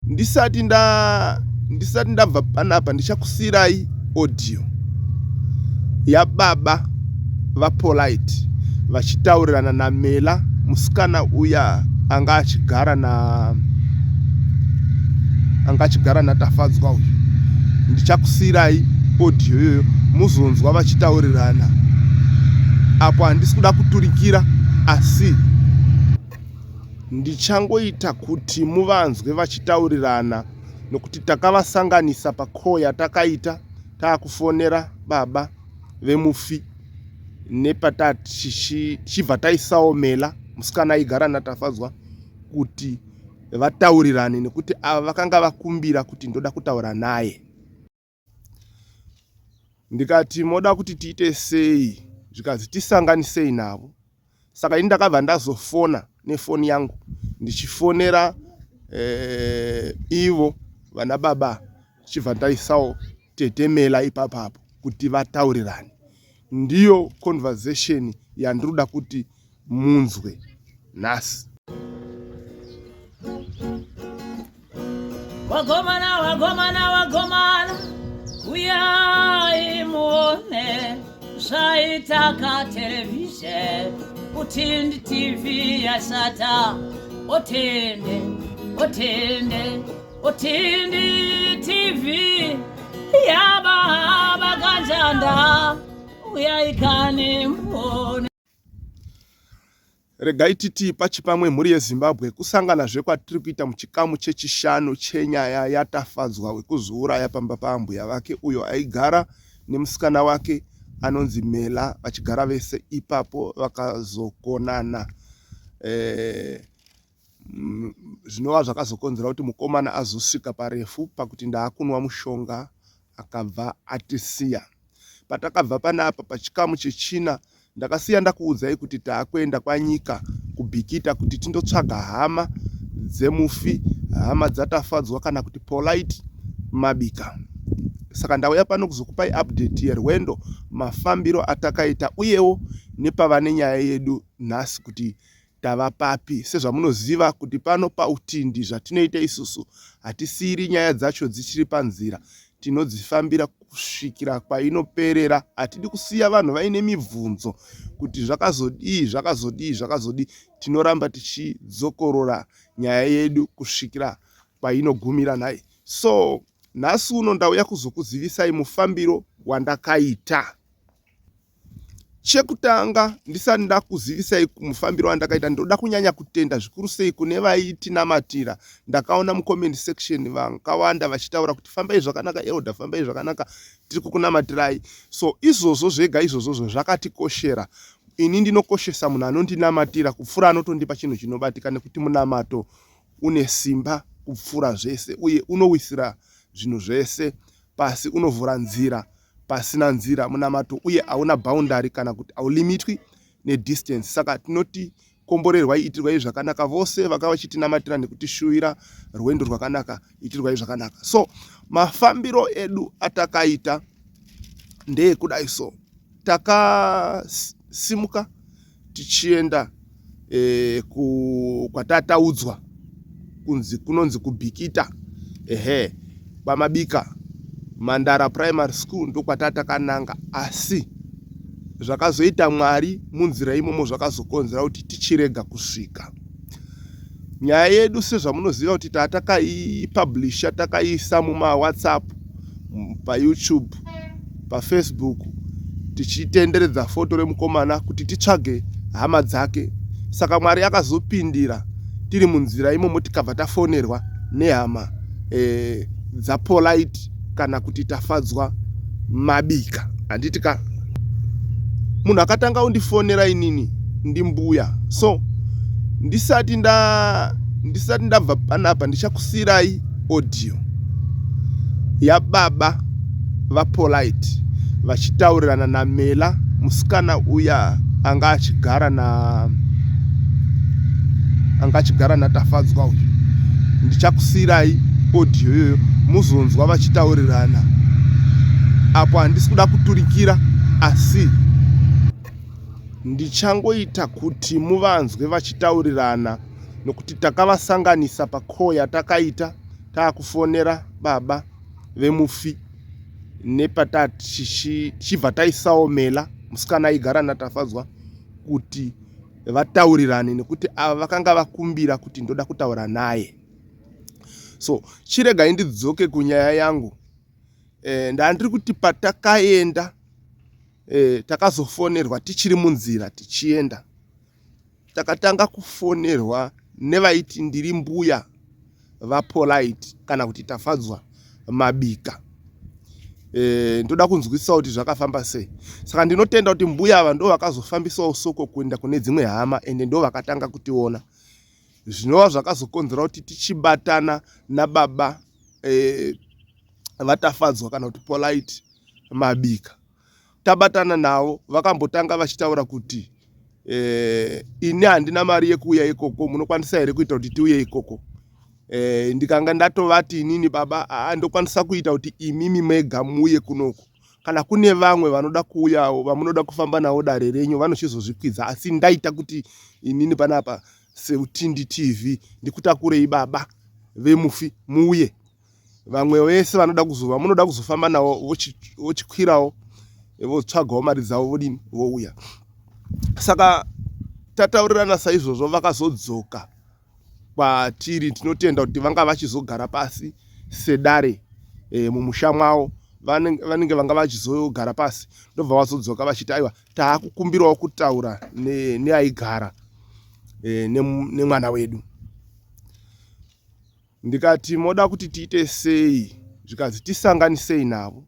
Ndisati nda ndisati ndabva panapa ndichakusiirai audio yababa vaPolite vachitaurirana naMela musikana uya anga achigara na anga achigara naTafadzwa uyu. Ndichakusiirai audio iyoyo muzonzwa vachitaurirana. Apo handisi kuda kuturikira asi Ndichangoita kuti muvanzwe vachitaurirana nokuti takavasanganisa pacall yatakaita taakufonera baba vemufi nepatatichibva taisawo Mela musikana aigara naTafadzwa kuti vataurirane nekuti ava vakanga vakumbira kuti ndoda kutaura naye. Ndikati moda kuti tiite sei zvikanzi tisanganisei navo. Saka ini ndakabva ndazofona nefoni yangu ndichifonera eh, ivo vana baba chibva ndaisawo tete Mela ipapapo kuti vataurirane. Ndiyo conversation yandinoda kuti munzwe nhasi. Wagomana, wagomana, wagomana, uyai muone zvaita katerevhizheni utindi TV yashata otende otende otindi TV yababa kanjanda uyai kani muone. Regai titi pachipamwe mhuri yeZimbabwe kusanganazve kwatiri kuita muchikamu chechishanu chenyaya yaTafadzwa wekuzviuraya pamba paambuya vake uyo aigara nemusikana wake anonzi Mela vachigara vese ipapo vakazokonana eh, zvinova zvakazokonzera kuti mukomana azosvika parefu pakuti ndaakunwa mushonga akabva atisiya. Patakabva panapa pachikamu chechina ndakasiya ndakuudzai kuti taakuenda kwaNyika kuBikita kuti tindotsvaga hama dzemufi, hama dzaTafadzwa kana kuti Polite Mabika. Saka ndauya pano kuzokupai update yerwendo, mafambiro atakaita uyewo nepava nenyaya yedu nhasi kuti tava papi. Sezvamunoziva kuti pano paUtindi zvatinoita isusu hatisiiri nyaya dzacho dzichiri panzira, tinodzifambira kusvikira kwainoperera. Hatidi kusiya vanhu vaine mibvunzo kuti zvakazodii, zvakazodii, zvakazodii. Tinoramba tichidzokorora nyaya yedu kusvikira kwainogumira nhai. So nhasi uno ndauya kuzokuzivisai mufambiro wandakaita. Chekutanga ndisati ndakuzivisai mufambiro wandakaita ndoda kunyanya kutenda zvikuru sei kune vaitinamatira. Ndakaona mucomment section vakawanda vachitaura kuti fambai zvakanaka elder, fambai zvakanaka, tiri kukunamatirai. So izvozvo zvega izvozvozvo zvakatikoshera. Ini ndinokoshesa munhu anondinamatira kupfuura anotondipa chinhu chinobatika nekuti munamato une simba kupfuura zvese uye unowisira zvinhu zvese pasi, unovhura nzira pasina nzira. Munamato uye hauna boundary kana kuti haulimitwi nedistance. Saka tinoti komborerwai, itirwai zvakanaka vose vakava vachitinamatira nekutishuvira rwendo rwakanaka, itirwai zvakanaka. So mafambiro edu atakaita ndeyekudai so takasimuka tichienda e, kwatataudzwa kunzi kunonzi kuBikita, ehe, kwaMabika Mandara Primary School ndokwatatakananga, asi zvakazoita Mwari munzira imomo zvakazokonzera kuti tichirega kusvika. Nyaya yedu sezvamunoziva kuti tatakaipublisha takaiisa mumawhatsapp, payoutube, pafacebook tichitenderedza foto remukomana kuti titsvage hama dzake. Saka Mwari akazopindira tiri munzira imomo tikabva tafonerwa nehama e, dzaPolite kana kuti Tafadzwa Mabika. Handiti ka munhu akatanga kundifonera inini ndimbuya. So ndisati nda ndisati ndabva panapa ndichakusiirai audio yababa vaPolite vachitaurirana naMela musikana uya anga achigara na anga achigara naTafadzwa uyu. Ndichakusiirai audio iyoyo muzonzwa vachitaurirana. Apo handisi kuda kuturikira asi ndichangoita kuti muvanzwe vachitaurirana nokuti takavasanganisa pacall yatakaita. Taakufonera baba vemufi nepatatichibva taisawo Mela, musikana aigara naTafadzwa, kuti vataurirane nekuti ava vakanga vakumbira kuti ndoda kutaura naye. So chiregai ndidzoke kunyaya yangu. E, ndandiri kuti patakaenda e, takazofonerwa tichiri munzira tichienda takatanga kufonerwa nevaiti ndiri mbuya vaPolite kana kuti Tafadzwa Mabika. E, ndoda kunzwisisa kuti zvakafamba sei. Saka ndinotenda kuti mbuya ava ndo vakazofambisawo soko kuenda kune dzimwe hama, ende ndo vakatanga kutiona, zvinova zvakazokonzera kuti tichibatana nababa e, vaTafadzwa kana kuti Polite Mabika. Tabatana navo, vakambotanga vachitaura kuti e, ini handina mari yekuuya ikoko, munokwanisa here kuita kuti tiuye ikoko? E, ndikanga ndatovati inini baba aa ndokwanisa kuita kuti imimi mega muuye kunoko, kana kune vamwe vanoda kuuyawo vamunoda kufamba navo dare renyu vanochizozvikwidza, asi ndaita kuti inini panapa seUtindi TV ndikutakurei baba vemufi muuye, vamwe vese vanoda kuzova munoda kuzofamba navo vochikwirawo votsvagawo mari dzavo vodini vouya. Saka tataurirana saizvozvo, vakazodzoka kwatiri. Tinotenda kuti vanga vachizogara pasi sedare e, mumusha mwavo vanenge vanga vachizogara pasi, ndobva vazodzoka vachiti aiwa, taakukumbirawo kutaura neaigara ne nemwana wedu. Ndikati moda kuti tiite sei? Zvikanzi tisanganisei navo.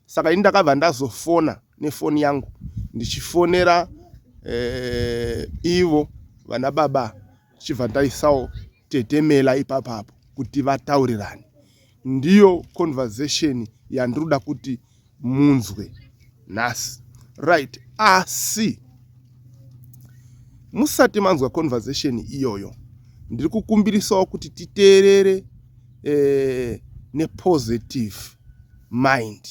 Saka ini ndakabva ndazofona nefoni yangu ndichifonera eh, ivo vana baba, chibva ndaisawo tetemela ipapapo kuti vataurirane. Ndiyo conversation yandinoda kuti munzwe nhasi, right? Asi musati manzwa conversation iyoyo, ndiri kukumbirisawo kuti titeerere eh, nepositive mind.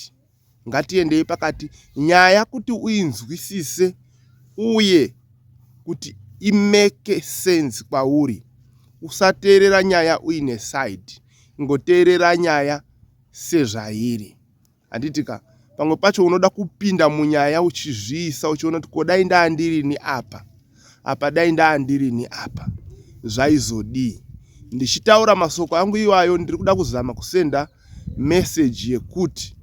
Ngatiendei pakati nyaya kuti uinzwisise uye kuti imake sense kwauri. Usateerera nyaya uine side, ingoteerera nyaya sezvairi, handiti ka? Pamwe pacho unoda kupinda munyaya uchizviisa, uchiona kuti ko dai ndaandirini apa, apa dai ndaandirini apa, zvaizodii? Ndichitaura masoko angu iwayo, ndiri kuda kuzama kusenda meseji yekuti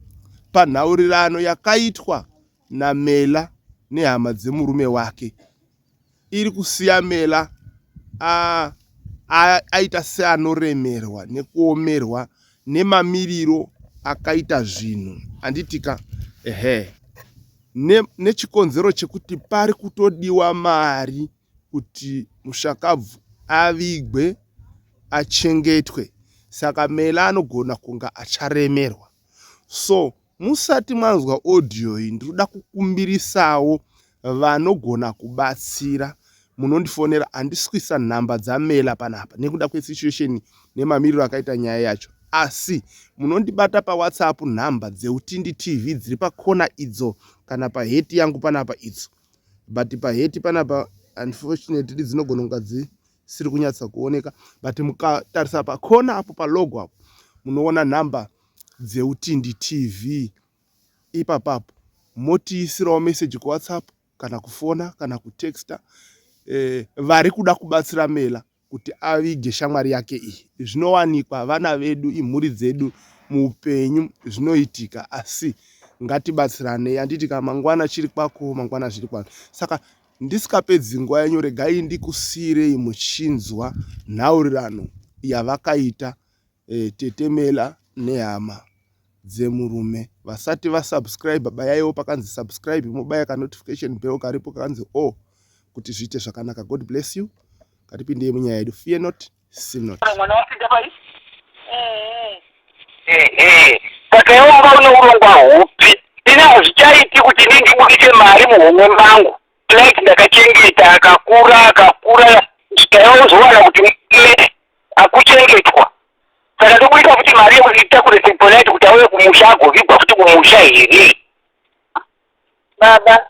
panhaurirano yakaitwa naMela nehama dzemurume wake iri kusiya Mela aita seanoremerwa nekuomerwa nemamiriro akaita zvinhu, handitika? Ehe, nechikonzero chekuti pari kutodiwa mari kuti mushakabvu avigwe achengetwe, saka Mela anogona kunga acharemerwa. So musati manzwa audio iyi, ndinoda kukumbirisawo vanogona kubatsira munondifonera. Handisi kuisa nhamba dzaMela panapa nekuda kwesituation nemamiriro akaita nyaya yacho, asi munondibata paWhatsApp, nhamba dzeUtindi TV dziri pakona idzo kana paheti yangu panapa idzo, but paheti panapa unfortunately dzinogona kunga dzisiri kunyatsa kuoneka, but mukatarisa pakona apo palogo apo munoona nhamba dzeUtindi TV ipapapo. Motiisirawo meseji kuWhatsApp kana kufona kana kutexta eh, vari kuda kubatsira Mela kuti avige shamwari yake iyi. Zvinowanikwa, vana vedu, imhuri dzedu, muupenyu zvinoitika, asi ngatibatsiranei, handiti ka? Mangwana chiri kwako, mangwana zviri kwako. Saka ndisikapedzi nguva yenyu, regai ndikusiyirei muchinzwa nhaurirano yavakaita e, tetemela nehama dzemurume. Vasati vasubscribe, bayaiwo pakanzi subscribe, mobaya kanotification bell karipo kakanzi all kuti zviite zvakanaka. God bless you. Ngatipindei munyaya yedu. Fear not, sin not. Mwana wapinda pai? Ehe, saka iwe wanga une urongwa hupi? Ini hazvichaiti kuti ini ndibudise mari muhomwe mangu. Like ndakachengeta akakura akakura, ndikaiwa uzowana kuti me akuchengetwa, saka ndobudisa futi mari yekuti nditakure Polite kuti auye kumusha agovigwa futi kumusha here? Baba,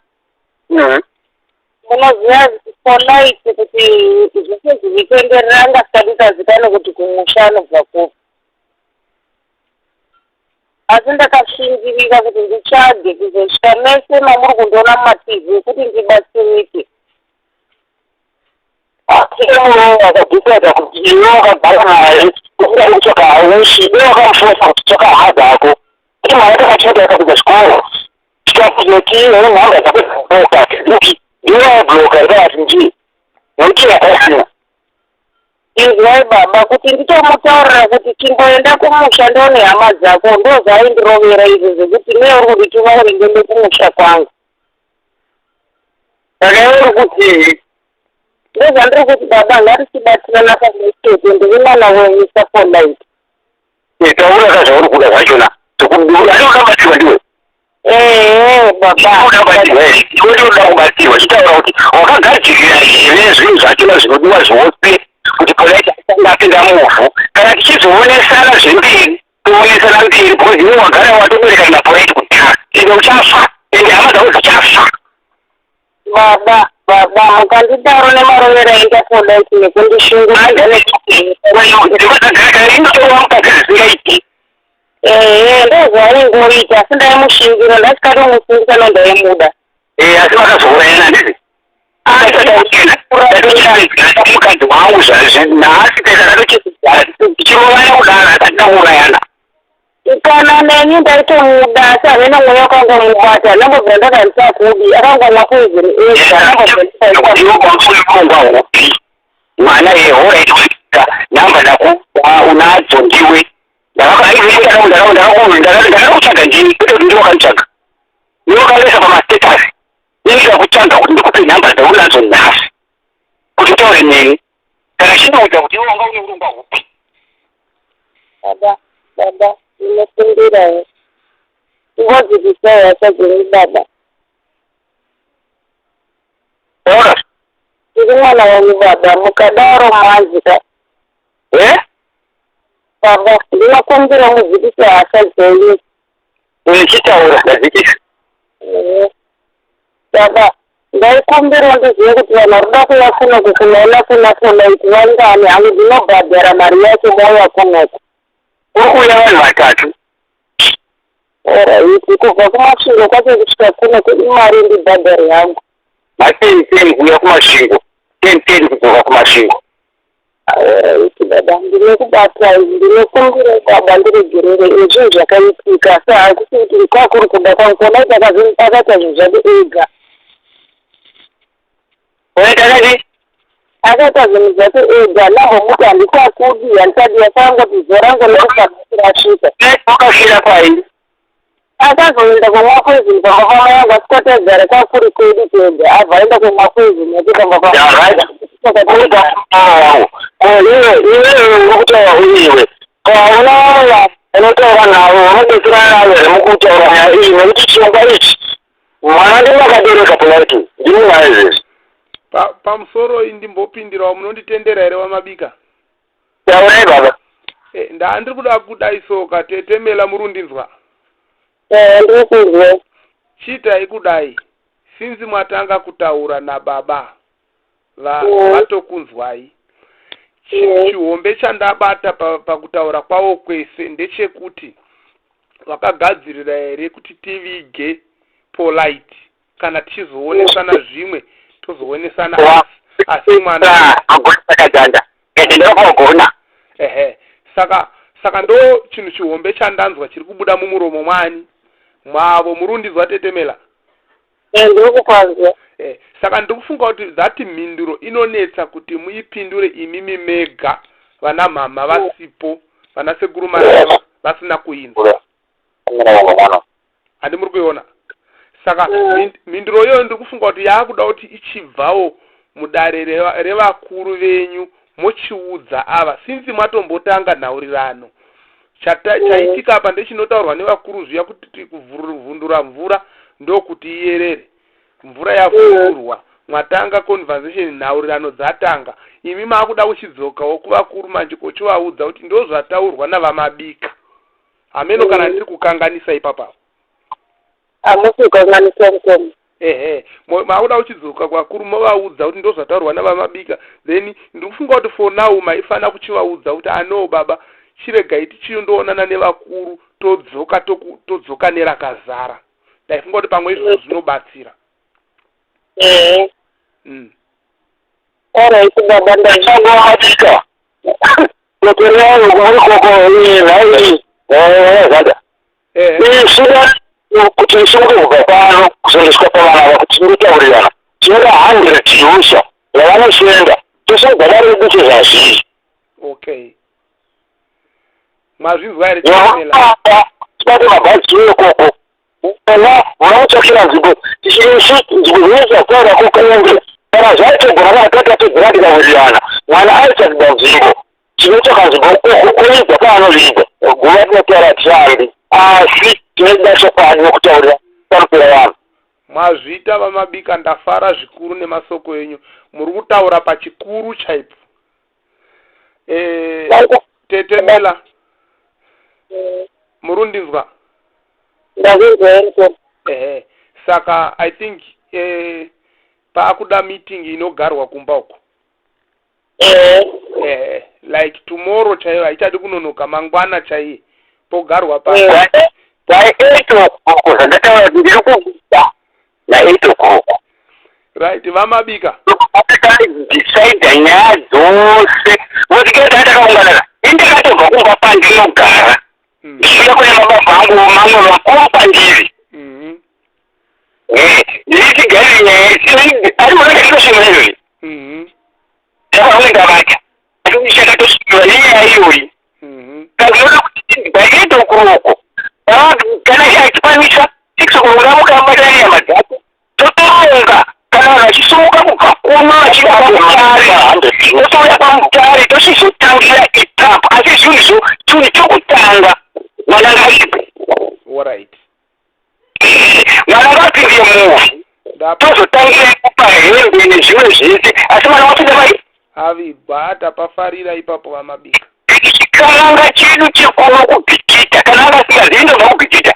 munoziva Polite kuti zvese zvichitenderera anga asati tazikanwa kuti kumusha anobva kupi. Asi ndakashingirira kuti nditsvage kuzosvika mese mamuri kundiona mumaTV kuti ndibatsirike. Asi murume akadecida kuti iwe wakagara naye usingadi kutsvaka haushi, iwe wakamufosa kuti tsvaka hama dzako. Kuti mwana takachengeta akapedza chikoro. Tikakuzoti iwe nhamba dzako dzabloka, kuti ndiwe wabloka here kana kuti ndiye. Nekuti yakasina. Inzwai baba kuti nditomutaurira kuti chimboenda kumusha ndione hama dzako ndozvaindirovera izvo zvekuti nei uri kundituma kuti ndiende kumusha kwangu. Saka iwe uri kutii? Ndozvandiri kuti baba ngatichibatirana pamwe chete ndiri mwana wenyu saPolite. Eh, taura ka zvauri kuda zvachona. Zvekudura asi wakabatsirwa ndiwe. Ehe baba. Unoda kubatsirwa here? Iwe ndiwe unoda kubatsirwa. Chitaura kuti wakagadzirira here zvinhu zvachona zvinodiwa zvose kuti Polite asange apinda muvhu. Kana tichizoonesana zvemberi, toonesana mberi because iwe wagara watoberekana naPolite kudhara. Ende uchafa. Ende hama dzako dzichafa. Baba, baba, mukandidaro nemarovero aita Polite nekundishungurudza Ehe, ndozvaingoita asi ndaimushingira ndasikatomusungisa no ndaimuda. Eh, asi vakazourayana handiti? Mukadzi wangu nhasi tichirovana kudaro asati taurayana. Kana neni ndaitomuda asi hameno mweya wakangomubata ndambobvira ndakanisa kubi akangomwa poison ega. Hupi mwana yehora itoita namba dzako unadzo ndiwe ndakakutsvaga ndini kwete kuti ndiwe wakanditsvaga iwe wakandoisa pamastatus ini ndikakutsvaga kuti ndikupe nhamba dzaunadzo nhasi kuti utaure neni kana chindiudza kuti iwe wanga une urongwa hupi. Baba, baba, ndinokumbirawo. Ingodzivisai hasha dzenyu baba. Taura. Ndiri mwana wenyu baba, mukadaro mwanzi ka. Eh? Baba, ndinokumbira mudzikise hasha dzenyu. Chitaura, ndadzikisa. Baba, ndaikumbira ndizive kuti vanhu vari kuda kuuya kunoku kunoona kuna Polite vangani hangu ndinobhadhara mari yacho mouya kunoku. Kuri kuuya vanhu vatatu. Alright, kubva kuMasvingo kwacho kusvika kunoku imari ndibhadhare hangu. Ma10 10 kuuya kuMasvingo, 10 10 kudzoka kuMasvingo. Alright baba, ndinokubatai, ndinokumbira baba ndiregerere izvi zvakaitika asi hakusi kuti kwakuri kuda kwangu Polite akaita zvinhu zvake ega. Polite akati Akaita zvinhu zvake ega ndambomuti handichakudi handichadi asi angoti zuva rangu rekufa rasvika. Wakafira pai? Akazoenda kumwa poison pamba pamai vangu asi kwataigara kwakuri kwedu tega abva aenda kumwa poison yake pamba pamai. Iwe iwe uri kutaura uriwe hauna vamwe unotaura navo unobetserana navo here mukutaura nyaya iyi nekuti chirongwa ichi mwana ndimi akabereka Polite ndimi naye izvezvi. Pamusoro ndimbopindirawo munonditendera here vaMabika? Taurai baba. Eh, ndandiri kuda kudai soka tetemela murundinzwa. Eh, ndiri kunzwa. Chiitai kudai since mwatanga kutaura nababa vatokunzwai. Chihombe chandabata pakutaura kwavo kwese ndechekuti vakagadzirira here kuti tivige Polite kana tichizoonesana zvimwe tozoonesana asi mwana Agona ende ndakagona. Ehe, saka ndo chinhu chihombe chandanzwa chiri kubuda mumuromo mwani mwavo murundizwa tetemela. Ndiri kupanzwa. Saka ndiri kufunga kuti that mhinduro inonetsa kuti muipindure imimi mega vana mhamha vasipo vana sekuru mareva vasina kuinzwa. Handi muri kuiona? Saka mhinduro iyoyo ndiri kufunga kuti yaakuda kuti ichibvawo mudare revakuru venyu mochiudza ava since mwatombotanga nhaurirano. Chaitika apa ndechinotaurwa nevakuru zviya kuti kuvhundura mvura ndokuti iyerere. Mvura yavhundurwa mwatanga conversation nhaurirano dzatanga. Imi maakuda kuchidzokawo kuvakuru manje kochivaudza kuti ndozvataurwa navaMabika. Hameno kana ndiri kukanganisa ipapa. Hamusi kukanganisa mukoma. Ehe, makuda kuchidzoka kwakuru movaudza kuti ndozvataurwa navaMabika then ndiri kufunga kuti for now maifanira kuchivaudza kuti ano baba chiregai tichiondoonana nevakuru. Todzoka todzoka nerakazara. Ndaifunga kuti pamwe izvozvo zvinobatsira. Ehe. Alright baba, ndachangoatika. Totorewo muri koko nhai zvada. Isu kuti isimuke kubva pano kuzoendeswa pavana ava kuti tinotaurirana. Tinoda 100 usa yavanosenda tosimudza dare redu sezvazviri. Okay. Mazvinzwa here Chimela? Tibate mabhazi ikoko. Ona unomutsvakira nzvimbo isu nzvimbo dzinenge dzataura kukanyange kana zvaitogona kana tatatodzira tikawirirana mwana aitsvakigwa nzvimbo tinotsvaka nzvimbo ikoko oigwa paanoviga guva tinotaura tirambi asi tinoda chokwadi nokutaurira panopera vanhu. Mazvita VaMabika ndafara zvikuru nemasoko enyu muri kutaura pachikuru chaipo. Eh, tete Mela muri kundinzwa? Ndakunzwa here? Ehe, saka I think eh, paakuda meeting inogarwa kumba uko. Ehe. Ehe, like tomorrow chaiyo haichadi kunonoka, mangwana chaiye pogarwa pa By 8 o'clock zvandataura kuti ndiri kubuda na 8 o'clock. Right, VaMabika. Decide nyaya dzose votiketa takaungana ini ndakatobva kumba pandinogara ndichiuya kune mababa angu mamwe vakuru kwandiri. Ndichigare nyaya ari mwana ndakatosvima izvozvi ndakaona ndavata chakatosviwa nenyaya iyoyi. Saka kuti by 8 o'clock kana achikwanisa 6 o'clock ndamuka abata nyama dzake totoronga kana vanhu vachisumuka kubva kuno vachida kwaMutare totouya kwaMutare tochizotangira ipapo asi zvinhu zvo chinhu chokutanga mwana ngaipe. Alright. Mwana ngapinde muvhu tozotangira kupa hembe nezvimwe zvese asi mwana wapinda mai avigwa tapafarira ipapo VaMabika. Chikaranga chedu chekuno kuBhikita kana anga asingazivi ndobva kuBhikita.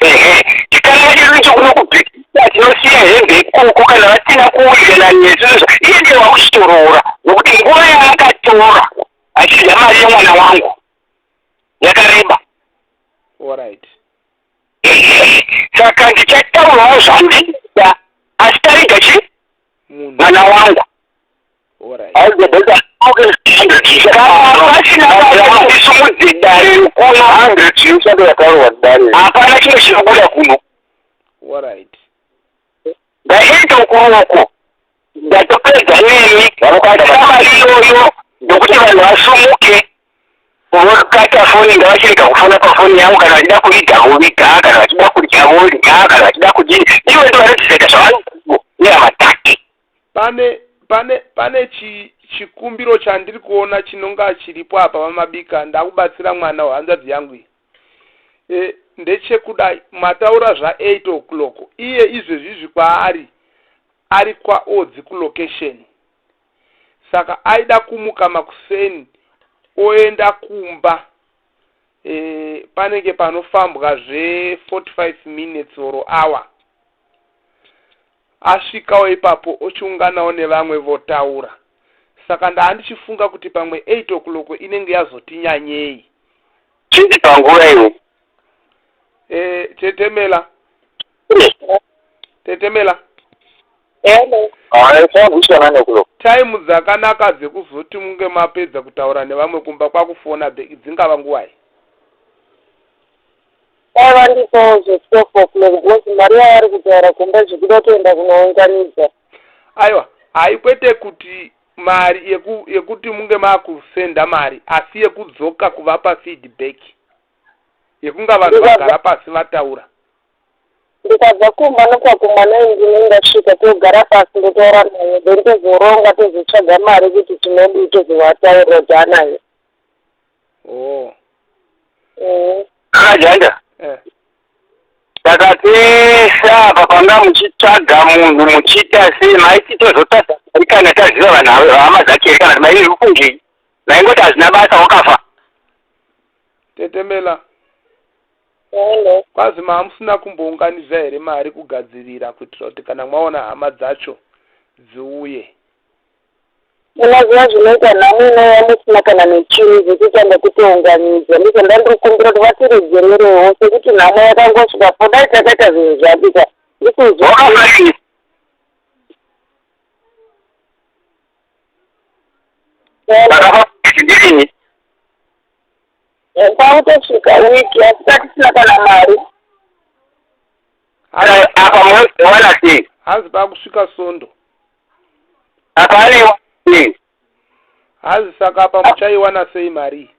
Ehe, chikaranga chedu chekuno kuBhikita tinosiya hembe ikoko kana vasina kuwirirana nesu iye ndiye wakuchitoroora nokuti nguva yaakatora achidya mari yemwana wangu yakareba. Alright. Saka ndichataurawo zvandinoda asi taviga chi mwana wangu. Pasina ndisumudze dare kuno hapana chimwe chinobuda kuno. Alright. Ndaenda ukuruku ndatopedza nemi vanokaita mari iyoyo ndokuti vanhu vasumuke vokata foni ngavachirega kufona pafoni yangu kana vachida kuviga voviga kana vachida kudya vodya kana vachida kudini ivo ndo vanotisaita zvavanoda nehama dzake. Pane pane pane chi chikumbiro chandiri kuona chinonga chiripo apa VaMabika ndakubatsira mwana wehanzvadzi yangu iyi e, ndechekudai mataura zva 8 o'clock iye izvezvizvi kwaari ari kwaOdzi kulocation saka aida kumuka makuseni oenda kumba e, panenge panofambwa zve 45 minutes or hour asvikawo ipapo ochiunganawo nevamwe votaura saka ndaandichifunga kuti pamwe 8 o'clock inenge yazotinyanyei. Chii panguva iwe? E, tetemela tetemela. Hello. Time dzakanaka dzekuzoti munge mapedza kutaura nevamwe kumba kwakufona back dzingava nguvai? Dai vandipawo zve 12 o'clock because mari yavari kutaura kumba zvekuda kutoenda kunounganidza. Aiwa, haikwete kuti mari yekuti munge makusenda mari asi yekudzoka kuvapa feedback yekunga vanhu vagara pasi vataura. Ndikabva kumba nokwakumwa nine ndinenge ndasvika togara pasi ndotaura naye then tozoronga tozotsvaga mari kuti tinodii tozovataurira kuti anayo. Oh. Akajanja. Eh. Saka tese apa panga muchitsvaga munhu muchiita sei maiti tozotsvaga mari kana taziva vanhu ava hama dzake kana kuti mairi kufungei maingoti hazvina basa wakafa. Tetemela. Hello. Kwazi maamusina kumbounganidza here mari kugadzirira kuitira kuti kana mwaona hama dzacho dziuye? Munoziva zvinoita nhamo inouya musina kana nechinhu zvekutanga kutounganidza. Ndizvo ndandiri kukumbira kuti vatiregererewo sekuti nhamo yakangosvika po dai takaita zvinhu zvake ka ndikuzwa. Wakafa Vakafa ndirini? Kwakutosvika wiki asi tatisina kana mari. Apa munowana sei? Hanzi pakusvika sondo. Apa aneiwa sei? Hanzi saka apa muchaiwana sei mari iyi?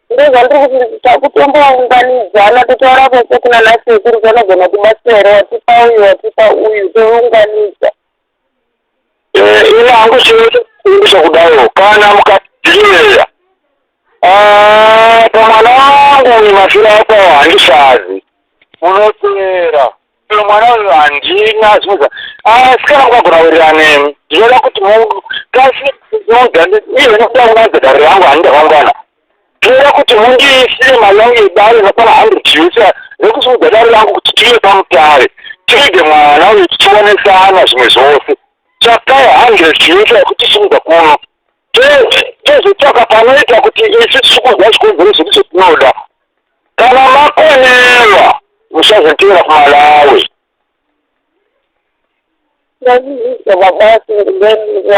Ndozvandiri kuti takutombounganidzana totaura kwese kuna nasekuru vanogona kubatsira here watipa uyu watipa uyu tounganidza. Eh, ini hangu chinokumbisa kudaiwo kana mukatireya ah, pamwana wangu uyu mafiro ako handisazi munopera uyo mwana uyu handina zvinoza asi kana mukagona wirirana nemi ndinoda kuti mukasi iye nokuda kunanza dare rangu handindakangwana Toda kuti mundiisire mari yangu yedare inokwana 100 us nekusimudza dare rangu kuti tiuye pamutare tirege mwana uyu tichionesana zvimwe zvose. Tsvakai 100 us yekutisimudza kuno tozotsvaka panoita kuti isu tichikunzwa zvikonzero zvedu zvetinoda. Kana makonewa musazoteera kuMalawi. Ndazvizwa baba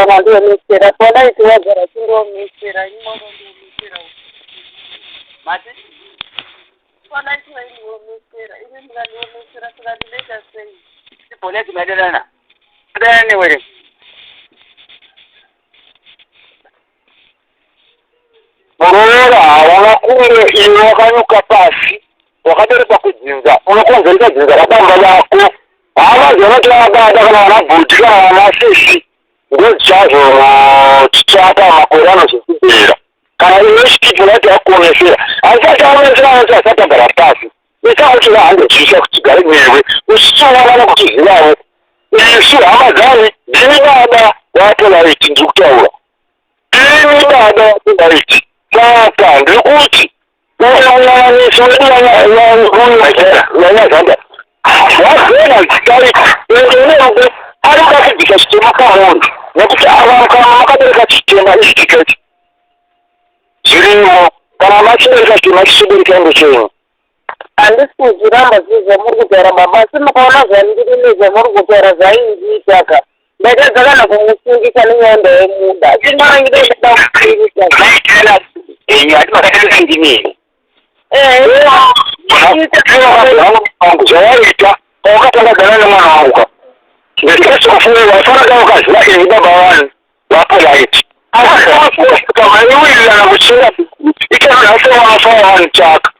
vandiomesera padaiti wagara chindiomesera imorondiomisera Mati? padaiti vaindiomesera ini mukandiomesera saka ndinoita sei Poleti maderana. Maderana newere. Muroora hauna kunge iwe wakanyuka pasi wakaberekwa kudzinza unokonzeresa dzinza rababa vako hama dzaunoti vana baba kana vana bhudhi kana vana sisi ndodzichazochitsvaka makore anozokubera kana iwe chitipo unoti akuomesera asi achaomesera anoti asati agara pasi isakuti vahandochiisa kuti tigare newe uchichiona nokuchizivawo isu hama dzani ndini baba vaPolite ndiri kutaura Ini baba vaPolite saka ndiri kuti uyo muyananisi wedu vanyazanda wagona zvichaita ende unorudo arikuda kubvisa chitema pamunhu nekuti ava kana makabereka chitema ichi chiketi zvirimo kana machibereka chitema chichibereka ndechenyu Handisi kuzviramba zvinhu zvamuri kutaura baba asi mukaona zvandiri nezvamuri kutaura zvaindiita ka ndaitadza kana kumusungisa nenyaya ndaimuda asi mwana ndinoda kumusungisa Enyu ati makatarisa ndimi here? Zvawaiita pawakatanga gana nemwana wangu ka ndikasikufunga waifana ka ukaziva ini baba vanhu vapolite asi maiwirirana kuchinga ikanhasi wafa waanotsvaka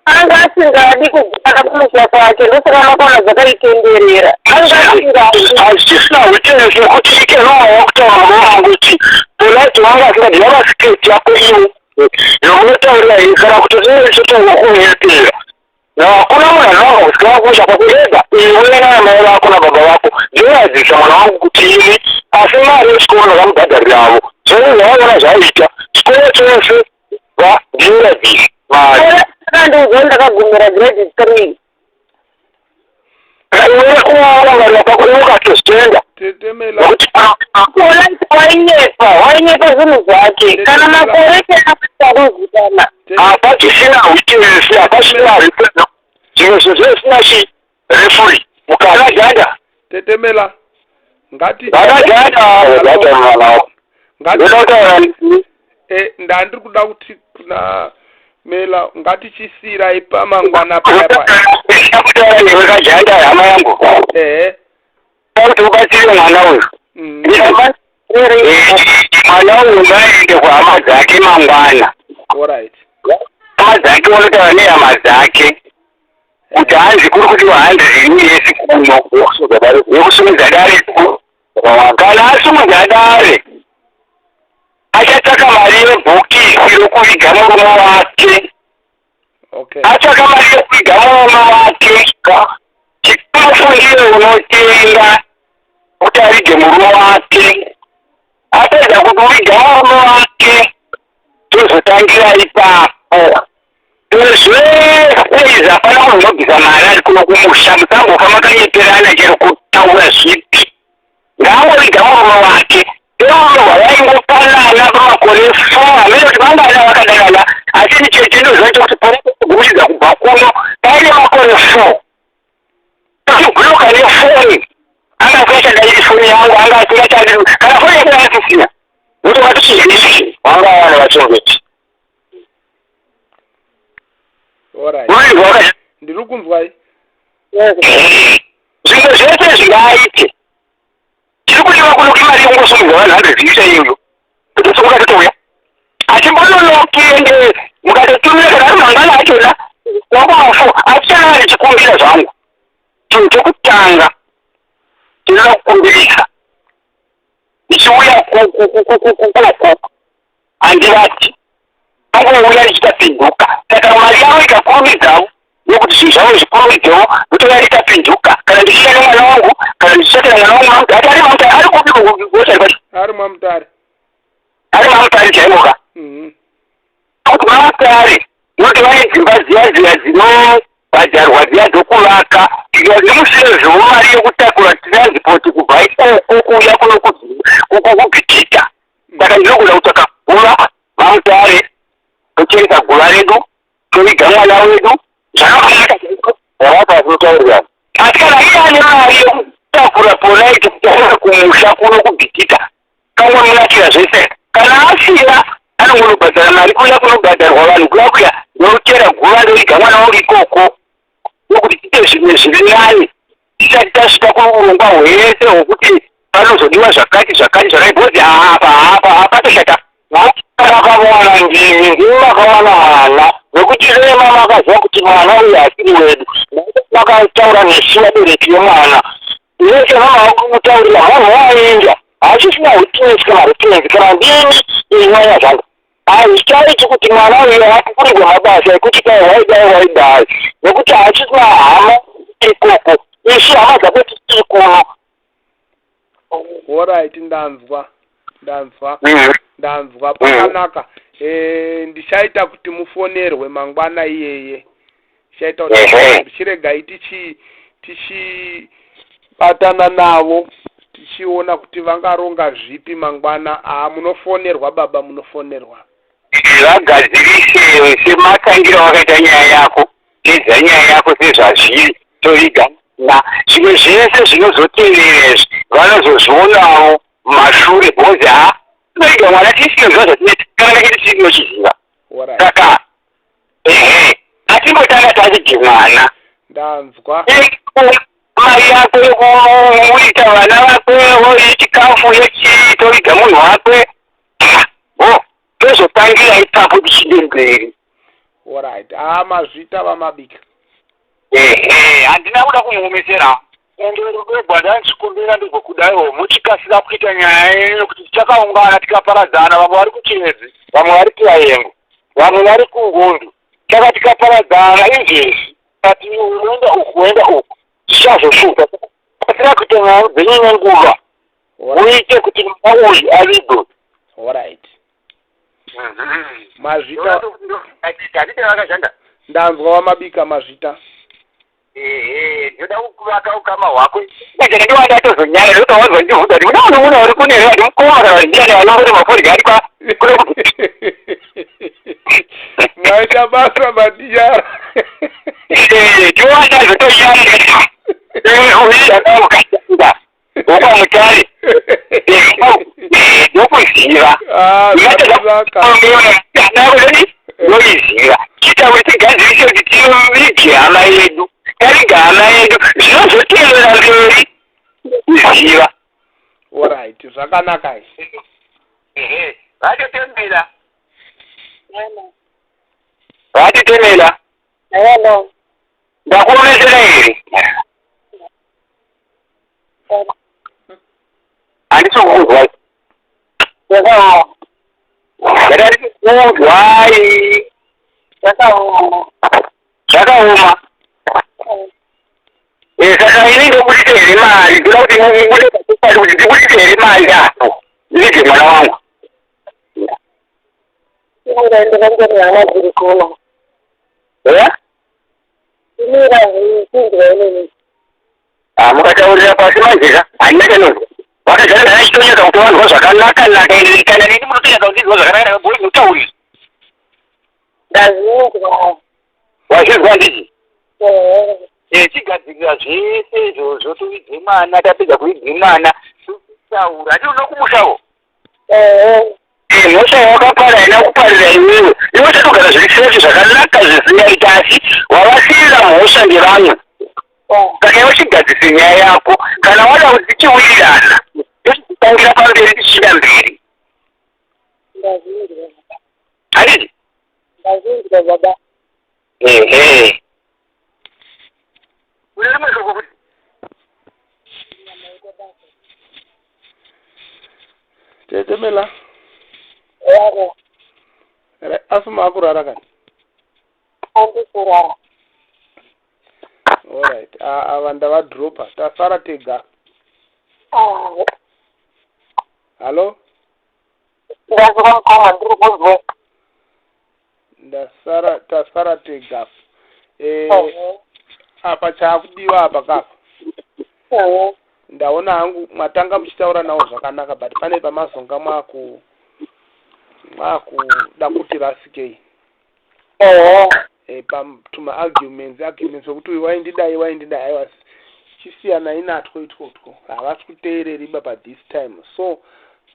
Anga asingadi kugara kumusha kwake ndosaka makaona zvakaitenderera. Anga asingadi. Hazvisina witness yekuti ikenowa wakutaura murume wangu kuti Polite wanga asingadi yava secret yako iwe yomunotaurira iyi kana kuti zvinenge zvichitaurwa kunyepera. Hakuna munhu anowanga kusvika kumusha kwako ega iwe nana mai vako nababa vako ndinoadzisa mwana wangu kuti ini asi mari yechikoro ndakamubhadhariravo zvose zvavaona zvaiita chikoro chose va ndinoabvisa mari Akandiudza ndakagumira grade 3. Iwe kurangarira kwako iwe ukatozvitenda Tetemela. nekuti Polite wainyepa, wainyepa zvinhu zvake. Kana makore chakakuzikana. hapachisina witness hapachisina referee zvimwe zvinhu zvisina chi referee mukati janda Tetemela. Ngati vakajanda janda mwana wako ngati ndoda kutaura eh, ndandiri kuda kuti kuna Mela ngatichisiirai pamangwana paya paya. kutaura newe kajanda hama yangu Ehe. kuti ubatsire mwana uyu Mwana uyu ngaende kuhama dzake mangwana Alright. Hama dzake unotaura nehama dzake kuti hanzi kuri kudiwa hanzi ini yesi kuno yekusumudza dare kana asumudza dare achatsvaka mari yebhokisi rokuviga murume wake Okay. Atsvaka mari yekuviga murume wake chikafu ndiye unotenga kuti avige murume wake apedza kuviga murume wake tozotangira ipapo zvese izvi hapana munhu unobvisa mari ari kuno kumusha musambofa makanyeperana chero kutaura zvipi ngaangoviga murume wake. Ndorwa vaingopanana pamakore four hameno kuti vangana vakadanana asi ini chete ndinoziva chekuti panakugumisidza kubva kuno paine makore four achibhuloka nefoni anga asingachadairi foni yangu anga asingachadi kana foni yake asisina nokuti vatichizii vanga vana vachengeti ndiri kunzwai zvimwe zvese zvingaite Chiri kudiwa kuno imari yekungosumudza vanhu 100 lita iyoyo kuti tsoka totouya. Hatimbononoki ende mukatotumira kana ari mangwana achona wangu achana ndichikumbira zvangu. Chinhu chekutanga tinoda kukumbirisa ndichiuya kukoko handivati angouya ndichitapinduka saka mari yavo ikakurumidzawo nekuti zvinhu zvavo zvikurumidzewo ndotouya nditapinduka kana ndichiya nemwana wangu kana ndichitsvakira mwana wangu mamutare ati ari mamutare ari kupi kugotari kwacho ari mamutare ari mamutare chaimoka mhm. kuti mamutare noti vane dzimba dziya dziya dzinobhadharwa dziya dzokuvaka ndimusezvo mari yekutakura transport kubva ikoko kuuya kuno kubhikita saka ndinogona kutsvaka guva vamutare tocheresa guva redu toviga mwana wedu zvakanaka Rapa asi kana iye ane mari yekutakura polite kutakura kumusha kuno kubhikita kangomunakira zvese kana asina anongonobhadhara mari kuya kunobhadharwa vanhu kuya kuya ndochera guva ndoviga mwana wangu ikoko ndokuti tiite zvimwe zviri nani tisati tasvika kuurongwa hwese hwekuti panozodiwa zvakati zvakati zvakati because apa apa hapatoshata Makawana ndimi ndimi makawana mwana nekuti vema makaziva kuti mwana uyu asiri wedu makataura nesu vabereki vemwana vese vamava kumutaurira munhu wainda hachisina witness kana rupenzi kana ndimi inyaya zvangu hazvichaiti kuti mwana uyu apukurirwe mabasa ekuti dai waidai waidai nekuti hachisina hama ikoko isu hama dzako tiri kuno Horaiti ndanzwa ndanzwa ndanzwa pakanaka eh, ndichaita kuti mufonerwe mangwana iyeye ndichaita kuti chiregai tichi tichibatana navo tichiona kuti vangaronga zvipi mangwana haa munofonerwa baba munofonerwa Vagadzirise sematangiro awakaita nyaya yako pedza nyaya yako sezvazviri toviga na zvimwe zvese zvinozotevera izvi vanozozvionawo mumashure because ha tinoviga mwana tisinoziva zvatinoita kana kachiti tisinochiziva saka ehe atimbotanga tavige mwana ndanzwa mari yako yekuita vana vako yechikafu yechii toviga munhu wakwe ho tozotangira ipapo tichide mberi Horait haa mazvita vaMabika. Ehe handina kuda kumuomesera. Ende rudo rwandaichikumbira ndegwekudaiwo muchikasira kuita nyaya yenyu nekuti tichakaungana tikaparadzana vamwe vari kuChiredzi vamwe vari kuVayengo vamwe vari kuNgundu saka tikaparadzana izvezvi tikati uyu woenda uku woenda uku tichazoshupa kasira kuita nyaya dzenyu nenguva muite kuti mwana uyu avigwe. Horait mazvita ndanzwa wamabika mazvita ehe ndoda kukuvaka ukama hwako ndiwa ndatozonyara ndokawanzwa ndibvunza kuti muna munhu uri kune here mukoma kana ndiyani vanongoti mafoni ari kwa maita basa madiyara ndiwa ndazotonyara uyu akaukaanga wokwamutare ndokuziva Ah, zvakanaka. ndoiziva chiita kuti tigadzirise kuti tivige hama yedu taviga hama yedu zvinozotevera mberi kuziva Alright, zvakanaka izvi. vatotemera vatotemera ndakuomesera here handisi kukunzwai ndati kukunzwai zvakaoma eh, saka ini ndobudisa here mari ndoda kuti mubude pachokwadi kuti ndibudise here mari apo ndivige mwana wangu Eh? Ah, mukataurira pasi manje ka handina chanonzwa. Vakagara naye achitonyatsa kutovanzwa zvakanaka naka ende kana neni munotonyatsa kundinzwa zvakanaka naka bhoyi mutaurisa. Ndazvinzwa. Wazvinzwa handiti? Ehe. Eh, chigadzirira zvese izvozvo tovidze mwana tapedza kuvidze mwana totaura hati unokumushawo. Ehe. Eh, mhosva yawakapara haina kuparira iwewe. Iwe chatogara zviri safe zvakanaka zvisingaita asi wavasiira mhosva ngevamwe. Saka iwe chigadzise nyaya yako kana wada kuti tichiwirirana tochitangira pamberi tichienda mberi. Ndazvinzwa. Handiti? Ndazvinzwa baba. Ehe. Une rimwe shoko kuti Tetemela. Yaro. Asi maakurara kani? Andikurara. Alright. Ava ndavadropa. Tasara tega. Ah. Hallo? Ndazwa mukoma ndiri kunzwa. Ndasara tasara tega. Eh, apa chaakudiwa apa kapa. Ndaona hangu mwatanga muchitaura nawo zvakanaka but pane pamazonga mwaku mwakuda kuti rasikei. Eh, tuma arguments arguments wekuti uyu waindidai waindidai aiwa chisiyanai natwo itwotwo havasi kuteereri ba pa this time so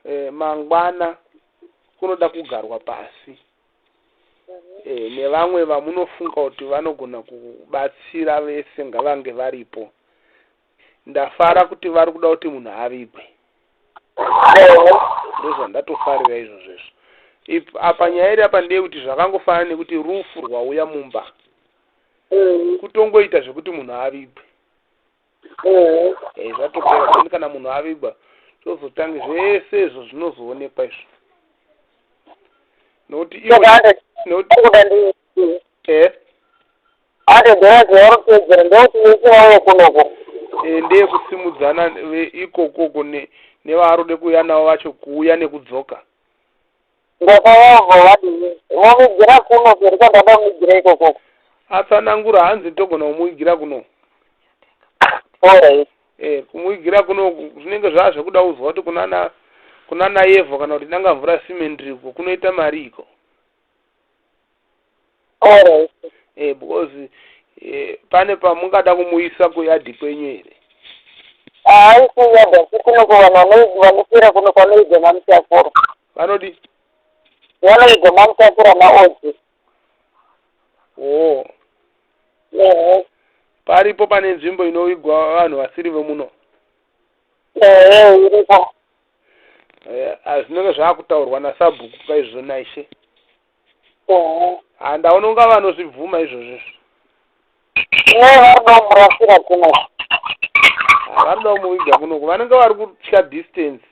eh, mangwana kunoda kugarwa pasi eh, nevamwe vamunofunga kuti vanogona kubatsira vese ngavange varipo ndafara kuti vari kuda kuti munhu avigwe ndozvandatofarira izvozvo izvo apa nyaya iri apa ndeyekuti zvakangofanana nekuti rufu rwauya mumba kutongoita zvekuti munhu avigwe eh, zvatopera then kana munhu avigwa tozotange zvese izvo zvinozoonekwa izvo nokuti ivo nokuti eh Ande ndinoziva rupedzero ndokuti vese vauye kunoko. Eh, ndeyekusimudzana ikokoko nevaarode kuuya navo vacho kuuya nekudzoka. Ndakavabva vadii vovigira kuno here kwandada kuvigira ikokoko. Atsanangura hanzi togona kumuvigira kuno. Alright. Eh, kumuvigira kuno zvinenge zvava zvekuda kuzwa kuti kunana kunana Yevho kana kuti Dangamvura Cemetery uko kunoita mari iko. Alright. Eh, because eh, pane pamungada kumuisa kuyadhi kwenyu here? Hayi kuyadhi asi kuno kuvanhu vanofira kuno kwanoigwa mamutakura. Vanodi? Vanoigwa mamutakura maodzi. Oh. Ehe. Paripo pane nzvimbo inovigwa vanhu vasiri vemuno? Ehe, iripo. Eh, zvinenge zvakutaurwa nasabhuku kaizvo naishe. Ehe. Handaona unga vanozvibvuma izvozvo izvo. Ne varikuda kumurasira kuno. Varikuda kumuviga kunoku vanenge vari kutya distance.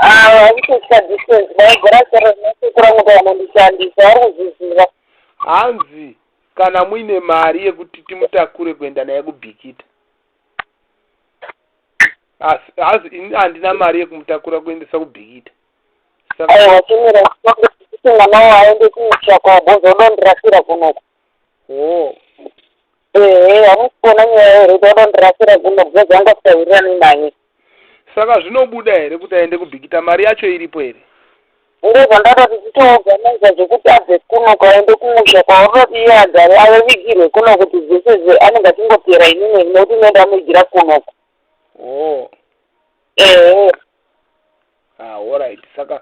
Ah, vari kutya distance vaigara chero zinosekura muka vanondishandisa vari kuzviziva. Hanzi kana muine mari yekuti timutakure kuenda naye kuBikita. Asi hanzi ini handina mari yekumutakura kuendesa kuBikita. Saka Aiwa chimira kuti mwana wawo aende kumusha kwavo bhozi odondirasira kunoku. Oh. Ehe, hamusi kuona nyaya here kuti odondirasira kuno bhozi anga asingawirirani naye. Saka zvinobuda here kuti aende kuBikita mari yacho iripo here? Ndozvandada tichitoorganiza zvekuti abve kuno aende kumusha kwauroti iye agare avigirwe kuno kuti zvese zve anenge achingopera inini nekuti ine ndamuigira kunoko. Oh. Ehe. Ah, alright. Saka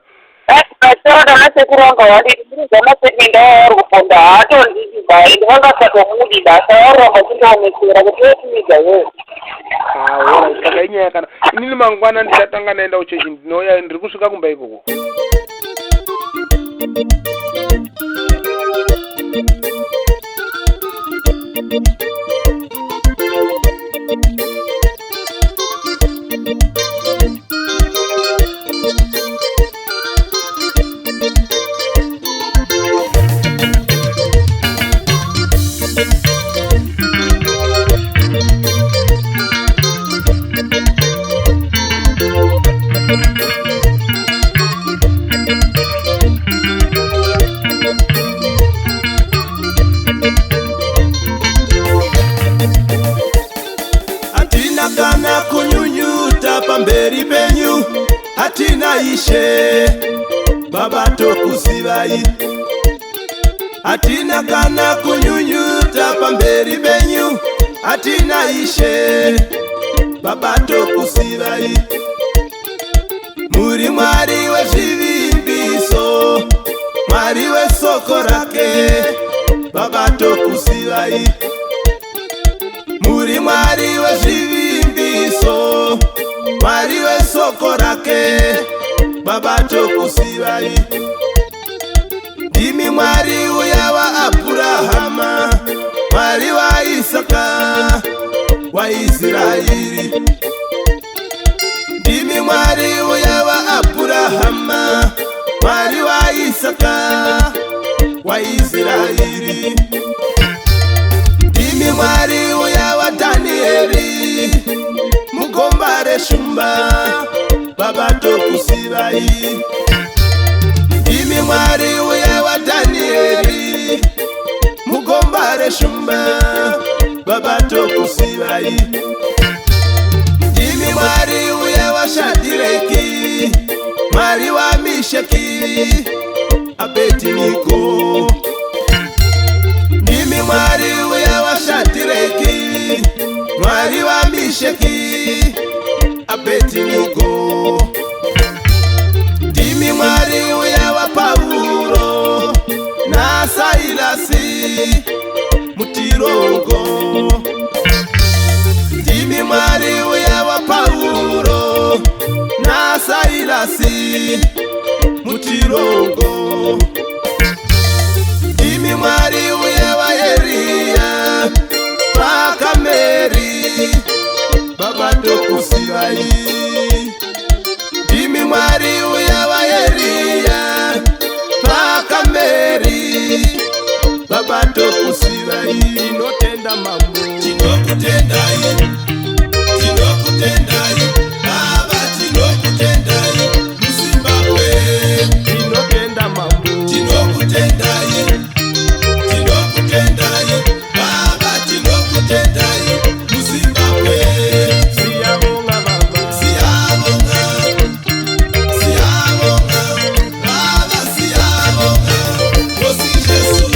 Vachitaura nasekuru vanga vanditi ndiri zvamasekuru ndava vari kuponda haatondidi ba ende vanga vasatomudi basa varamba vachindiomesera kuti wetimiga iwewe. Ah, alright. Saka inyaya kana inini mangwana ndichatanga ndaenda kuchechi ndinouya ndiri kusvika kumba ikoko. tokuzivai. Hatina kana kunyunyuta pamberi penyu, hatina ishe, Baba tokuzivai. Muri Mwari wezvivimbiso, Mwari wesoko rake, Baba tokuzivai. Muri Mwari wezvivimbiso, Mwari wesoko rake, Baba tokuzivai. Ndimi Mwari uya waAbhurahama, Mwari waIsaka, waIsraeri. Ndimi Mwari uya waAbhurahama, Mwari waIsaka, waIsraeri. Ndimi Mwari uya waDhanieri, mugomba reshumba, Baba tokuzivai. Ndimi Mwari uya waDhanieri, mugomba reshumba, Baba tokuzivai. Ndimi Mwari uya waShadireki, Mwari waMisheki, Abednego. Ndimi Mwari uya waShadireki, Mwari waMisheki, Abednego. Ndimi Mwari uya waPauro naSailasi mutirongo. Ndimi Mwari uya waPauro naSailasi mutirongo. Ndimi Mwari uya waEriya paKameri, Baba tokuzivai. Ndimi Mwari uya waEriya paKameri, Baba tokuzivai. Tinotenda Mambo, tinokutendai, tinokutendai Baba, tinokutendai muZimbabwe. Tinotenda Mambo, tinokutendai, tinokutendai Baba, tinokutendai muZimbabwe. Siyabonga Baba, siyabonga, siyabonga Baba, siyabonga Nkosi Jesu.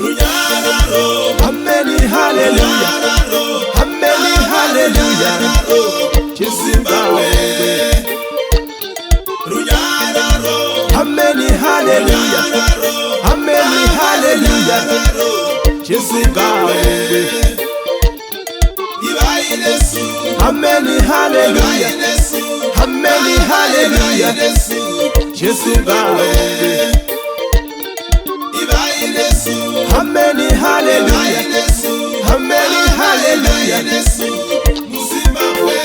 Runyararo, ameni haleluya, ameni haleluya, chiZimbabwe. Runyararo, ameni haleluya, ameni haleluya, chiZimbabwe. Ameni haleluya, ameni haleluya, chiZimbabwe. Ameni haleluya, ameni haleluya, muZimbabwe.